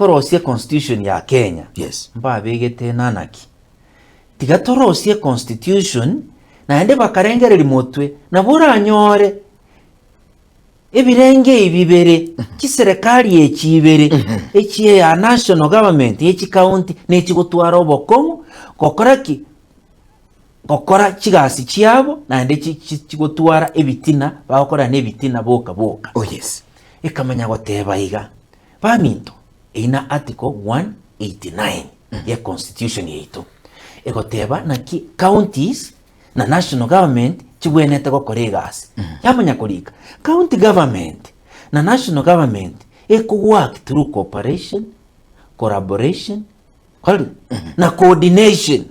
korosia econstitution ya Kenya, Yes. mbabegete enanaki. Tiga torosie econstitution, naende bakarengereria motwe, nabo oranyore ebirenge ebi bibere, chiserekari echi ibere, echi eya national government, ye chicounty, nechigotwara obokong'u gokora ki? Gokora chigasi chiabo naende chi- chi- chigotwara ebitina, bagokora na ebitina boka boka. Oh yes. Ekamanya goteba iga, baminto, eyio na article 189 ye constitution yaito, egoteba naki counties na national government chibwenerete gokora egasi. Yamanya korika, county government na national government eko work through cooperation, collaboration, Kwarorire? Na coordination.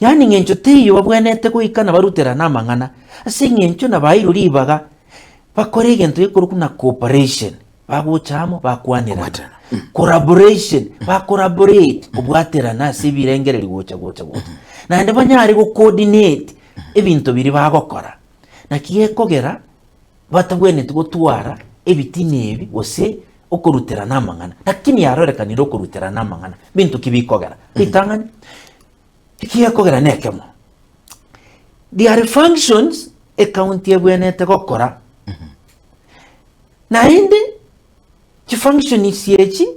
Yaani ng'encho teiyo babwenerete goika na baruterane amang'ana, ase eng'encho nabaeirwe ribaga bakore egento gekorokwa buna cooperation, bagocha amo bakwanerana. Kobwaterana. Collaboration, ba collaborate, kobwaterana ase ebirengererio gocha gocha gocha. Naende banyare go coordinate ebinto biria bagokora. Naki gekogera Batabwenereti gotwara ebitina ebi gose okoruterana amang'ana, lakini yarorekanire okoruterana amang'ana. Binto ki bikogera? Ritang'ani, ekigekogera nekemo, there are functions ecounty ebwenerete gokora, naende chifunctions echi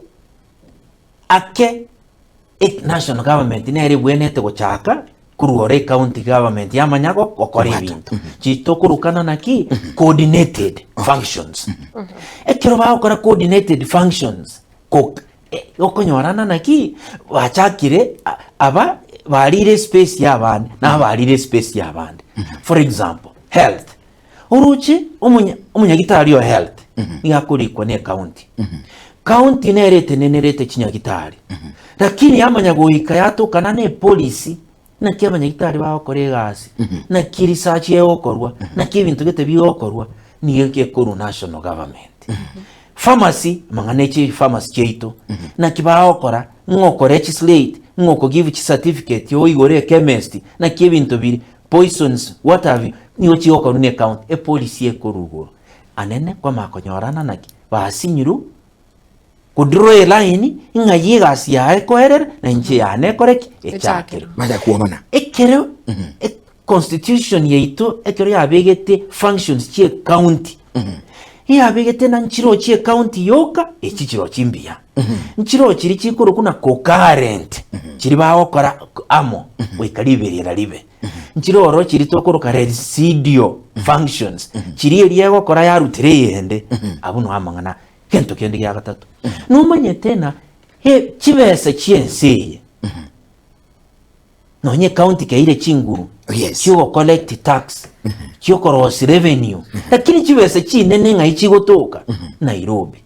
ake National government nere ebwenerete gochaka korwa ore county government yamanya gokora ebinto. Chitokorokana naki coordinated functions. Ekero bagokora coordinated functions okonyorana naki bachakire aba barire espace ya abande na abarire espace ya abande. For example, health. Oroche omonya omonyagitari o health nigo akorikwa ne ecounty. County nere etenenerete chinyagitari. Lakini yamanya goika yatokana na epolicy naki abanyagitari bagokora egasi, naki research egokorwa, naki ebinto gete bigokorwa, nigo gekorwa national government. Pharmacy, amang'ana echi pharmacy chiaito, naki bagokora, ng'a okore chislate, ng'a okogive chicertificate oigore echemist, naki ebinto bire, poisons, what have you, nigo chigokorwa ne ecounty, epolicy ekorwa igoro. Anene kwamanya konyorana naki, basinyirwe kodraw eline ng'ai egasi yaye ekoerera na inche yane ekore ki? Echakere. Bacha kuomana. Ekero e- constitution yaito ekero yabegete functions chia ecounty, eyabegete na nchiroo chia ecounty yoka, echi chiroo chimbuya. Nchiroo chiria chikorokwa na concurrent, chiria bagokora amo goika riberera ribe. Nchiroo oro chiria tokoroka residual functions, chiria eria egokora yarutire eyende, abwo noo amang'ana. Gento kende gia gatato, nomanyete ng'a he chibesa chi'ense eye, nonye ecounty keire chinguru Yes. chiogocollect tax, chiokorosia revenue, lakini chibesa chinene ng'ai chigotoka? Nairobi.